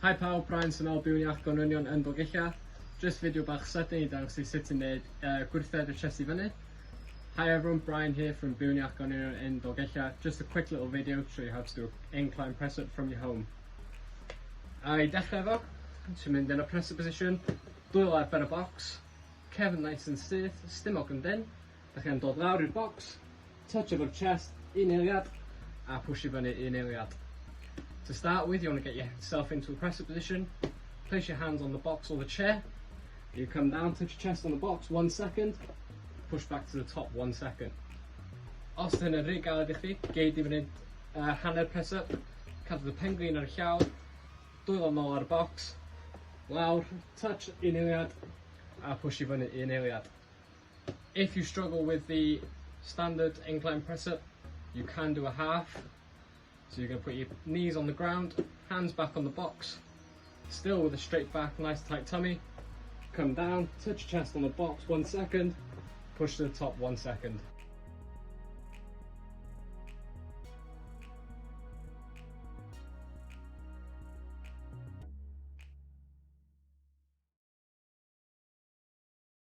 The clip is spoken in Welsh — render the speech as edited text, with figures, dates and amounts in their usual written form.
Hi pawb, Brian sy'n ôl Byw'n Iach Gornwynion yn Dolgellau. Just fideo bach sydyn i dangos i sut i wneud gwrthedd y chest i fyny. Hi everyone, Brian here from Byw'n Iach Gornwynion in Dolgellau. Just a quick little video to show you how to do an incline press up from your home. A i dechrau efo, ti'n mynd yn y press up position, dwylo ar ben y box, cefn nice and syth, stumog yn dynn. Da chi'n dod lawr i'r box, touch efo'r chest, un eiliad, a push i fyny un eiliad. To start with, you want to get yourself into a press-up position. Place your hands on the box or the chair. You come down, touch your chest on the box, 1 second, push back to the top, 1 second. Os ydy hynny'n rhy galed i chdi, gei di fyny hanner press-up, cadw dy penglin ar y llawr, dwylo nôl ar y box, lawr, touch un eiliad, a push i fyny un eiliad. If you struggle with the standard incline press up, you can do a half. So you're going to put your knees on the ground, hands back on the box, still with a straight back, nice tight tummy. Come down, touch your chest on the box, 1 second, push to the top, 1 second.